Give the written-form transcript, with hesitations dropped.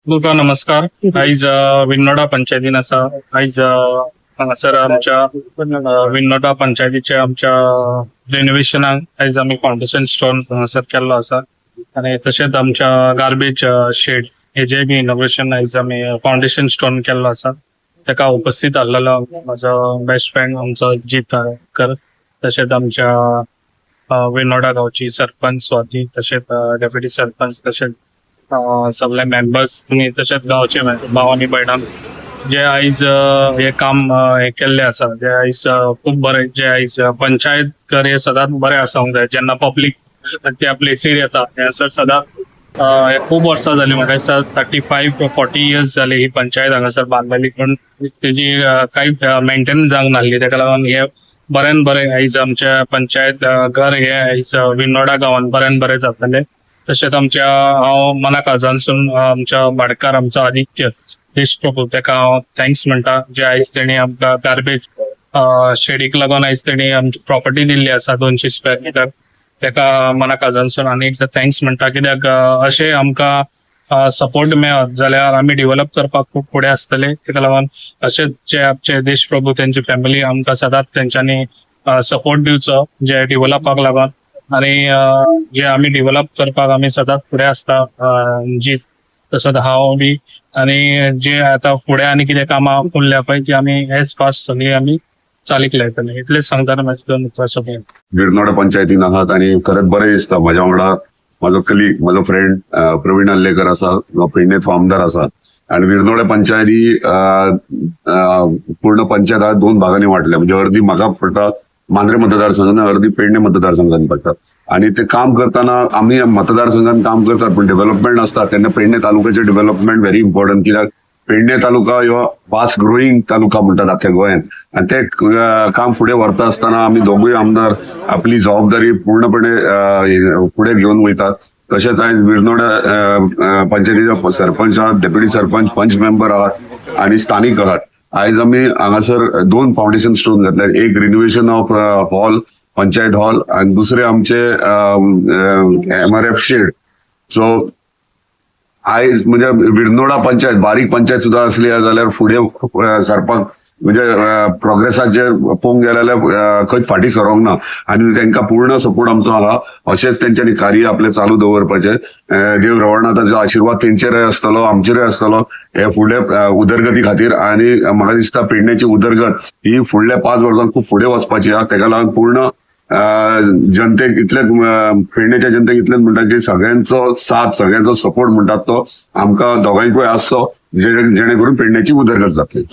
तुका नमस्कार. आयज विन्नोडा पंचायतीन आसा. आयज हांगासर आमच्या विन्नोडा पंचायतीचे आमच्या रिनोव्हेशनाक आयज आमी फावंडेशन स्टोन हांगासर केल्लो आसा आनी तशेंच आमच्या गार्बेज शेड हेजे बी इनॉग्रेशन आयज आमी फावंडेशन स्टोन केल्लो आसा. ताका उपस्थित आसलेलो म्हाजो बेस्ट फ्रेंड आमचो जीत आरेकर, तशेंच आमच्या विनोडा गांवची सरपंच स्वाती, तशेंच डेप्युटी सरपंच, तशेंच सगळे मेंबर्स आनी तशेंच गांवचे भाव आनी भयणां जे आयज हे काम हे केल्ले आसा, जे आयज खूब बरें, जे आयज पंचायत घर हे सदांच बरें आसूंक जाय. जेन्ना पब्लीक त्या प्लेसीर येता, हांगासर सदांच हे खूब वर्सां जाली, म्हाका दिसता 35 to 40 years जाली ही पंचायत हांगासर बांदलेली, पूण तेजी कांयच मेंटेनन्स जावंक नासली. ताका लागून हे बऱ्यान बरें आयज आमच्या पंचायत घर हे आयज विनोडा गांवान बऱ्यान बरें जातलें. तशेंच आमच्या हांव मना काळजांसून आमच्या भाटकार आमचो आदित्य देशप्रभू, ताका हांव thanks म्हणटा, जे आयज तेणी आमकां गार्बेज शेडीक लागून आयज तेणी आमची प्रॉपर्टी दिल्ली आसा 200 स्क्वेअर मिटर. ताका मना काळजांसून आनी एकदां thanks म्हणटा, कित्याक अशें आमकां सपोर्ट मेळत जाल्यार आमी डेव्हलप करपाक खूब फुडें आसतले. ताका लागून अशेंच जे आमचे देशप्रभू, तेंची फॅमिली आमकां सदांच तेंच्यांनी सपोर्ट दिवचो जे डेव्हलपाक लागून आनी जे आमी डेव्हलप करपाक आमी सदांच फुडें आसता, जी तसोच हांव बी. आनी जे आतां फुडें आनी कितें कामां उरल्या पळय, ती आमी एज फास्ट सगळी आमी चालीक लायतले. इतलेंच सांगतना म्हाजे दोन उतरां सोंपयता. विरनोडा पंचायतीन आहात आणि खरंच बरें दिसता. म्हज्या वांगडा म्हाजो कलीग, म्हजो फ्रेंड प्रवीण आर्लेकर आसा, जो पेडणेचो आमदार आसा. आणि विरनोडे पंचायत ही अ, अ, पूर्ण पंचायत हा दोन भागांनी वाटल्या, म्हणजे अर्धी म्हाका पडटा मांद्रे मतदारसंघान, अर्धी पेडणे मतदारसंघान पडटा. आणि ते काम करताना आमी मतदारसंघान काम करतात, पण डेव्हलपमेंट आसता तेन्ना पेडणे तालुक्याचे डेव्हलपमेंट व्हेरी इम्पॉर्टंट, कित्याक पेडणे तालुका ह्यो फास्ट ग्रोईंग तालुका म्हणटात आख्या गोंयांत. आणि ते काम फुडें व्हरता आसतना आमी दोगूय आमदार आपली जबाबदारी पूर्णपणे फुडें घेवन वयतात. तशेंच आयज विरनोडा पंचायतीचे सरपंच आहात, डेप्युटी सरपंच, पंच मेंबर आहात आणि स्थानीक आहात. आयज आमी हांगासर दोन फावंडेशन स्टोन घातले, एक renovation of hall, panchayat hall आणि दुसरे आमचे एमआरएफ शेड. सो आयज म्हणजे विरनोडा पंचायत बारीक पंचायत सुद्धा असली जाल्यार फुडें सरपाक म्हणजे प्रोग्रेसाचेर पळोवंक गेले जाल्यार खंयच फाटीं सरोंक ना आनी तांकां पूर्ण सपोर्ट आमचो आहा. अशेंच तेंच्यांनी कार्य आपलें चालू दवरपाचें. देव रवळनाथाचो आशिर्वाद तेंचेरय आसतलो, आमचेरय आसतलो हे फुडले उदरगती खातीर. आनी म्हाका दिसता पेडण्याची उदरगत ही फुडल्या 5 वर्सांत खूब फुडें वचपाची आहा. तेका लागून पूर्ण जनतेक इतलेच, पेडण्याच्या जनतेक इतलेच म्हणटा की सगळ्यांचो साथ, सगळ्यांचो सपोर्ट म्हणटात तो आमकां दोगांयकूय आसचो, जेणे करून पेडण्याची उदरगत जातली.